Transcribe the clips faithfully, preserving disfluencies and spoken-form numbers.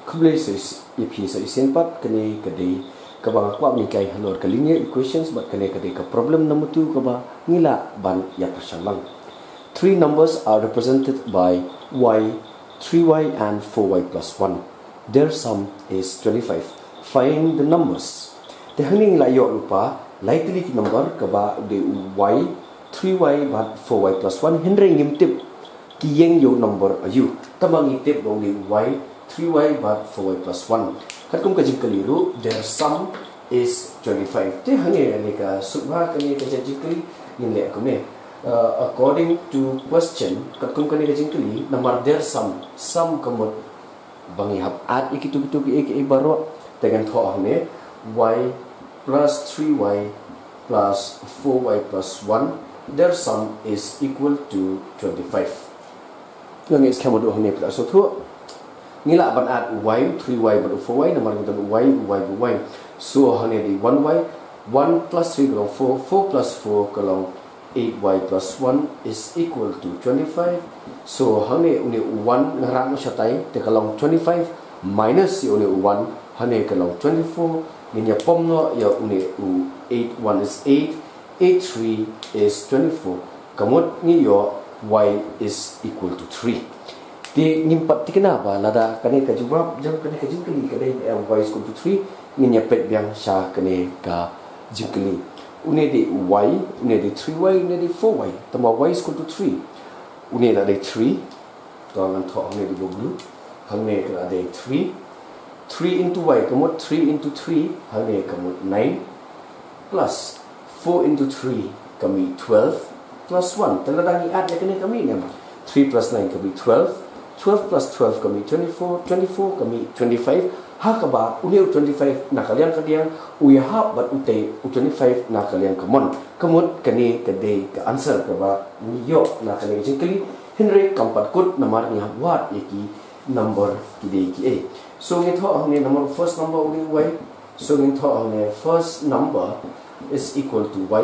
Khublei sa ïa phi sa shisien pat. Kane ka dei kaba nga kwah ban hikai halor ka linear equations bad kane ka dei ka problem number two kaba ngi lah ban ïa pyrshang lang. Three numbers are represented by y, three y and four y plus one. Their sum is twenty-five. Find the numbers. Te hangne ngi la ïoh lypa lai tylli ki number kaba dei u y, three y bad four y plus one, hynrei ngim tip ki ïeng ïa u number aïu. Tangba ngi tip ba u dei y, three y bad four y plus one. Katkum ka jingkylli ruh, their sum is twenty-five. Te hangne ne ka suk ba kane ka jingkylli ngin leh kumne. Uh, according to question, katkum kane ka jingkylli, namar their sum, sum ka mut ba ngi hap add ïa kitu kitu ki A K A baroh. Te ngan thoh hangne y plus three y plus four y plus one, their sum is equal to twenty-five. Nga ngeit skhem haduh hangne phi la sngewthuh. Ngi lah ban add u y, three y bad u four y namar ngi don u y, u y bad u y. So hangne dei one y, one plus three ka long four, four plus four ka long eight y plus one is equal to twenty-five. So hangne une u one nga rah noh shatai te ka long twenty-five minus ïa une u one, hangne ka long twenty-four. Ngin ïa pom noh ïa une u eight one is eight, eight three is twenty-four. Ka mut ngi ïoh y is equal to three. Te ngim pat thikna ba lada kane ka jubab jong kane ka jingkylli ka dei, eh, y is equal to three, ngin ïa peit biang sha kane ka jingkylli. Une dei y, une dei three y, une dei four y. Tangba y is equal to three. Une la dei three. To ngan thoh hangne da ba blue. Hangne ka la dei three. Three into y ka mut three into three, hangne ka mut nine. Plus four into three ka mih twelve, plus one. Te lada ngi add ïa kane ka mih ne em? Three plus nine ka mih twelve, twelve plus twelve ka mih twenty-four, twenty-four ka mih twenty-five. Ha kaba une u twenty-five na ka liang ka diang u ïahap bad utei u twenty-five na ka liang ka mon. Ka mut kane ka dei ka answer kaba ngi ïoh na kane ka jingkylli. Hynrei kam pat kut namar ngi hap wad ïa ki number ki dei kiei. So ngi thoh hangne namar first number u dei y. So ngin thoh hangne first number is equal to y.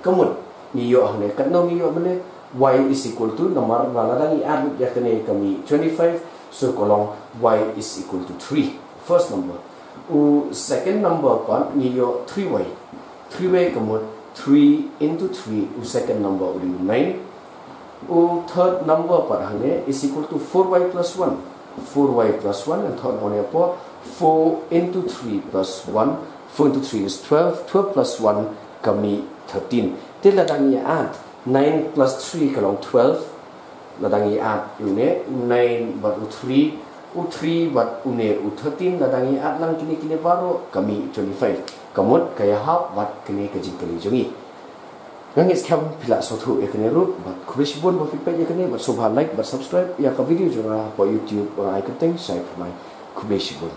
Ka mut ngi ïoh hangne katno ngi ïoh mynne, y is equal to, namar ba lada ngi add lut ïa kane ka mih twenty-five. So ka long y is equal to three. First number. U second number pat ngi ïoh three y. Three y ka mut three into three, u second number u dei u nine. U third number pat hangne is equal to four y plus one. Four y plus one, and third one hapoh, four into three plus one. Four into three is twelve, twelve plus one ka mih thirteen. Te lada ngi add, nine plus three ka long twelve. Lada ngi add une u nine bad u three, u three bad une u thirteen, lada ngi add lang kine kine baroh ka mih twenty-five. Ka mut ka ïahap bad kane ka jingkylli jong ngi. Nga ngeit skhem phi la sngewthuh ïa kane ruh, bad khublei shibun ba phi peit ïa kane, bad sngewbha like bad subscribe ïa ka video jong nga hapoh YouTube ba nga ai kyrteng Shai Pyrmai. Khublei shibun.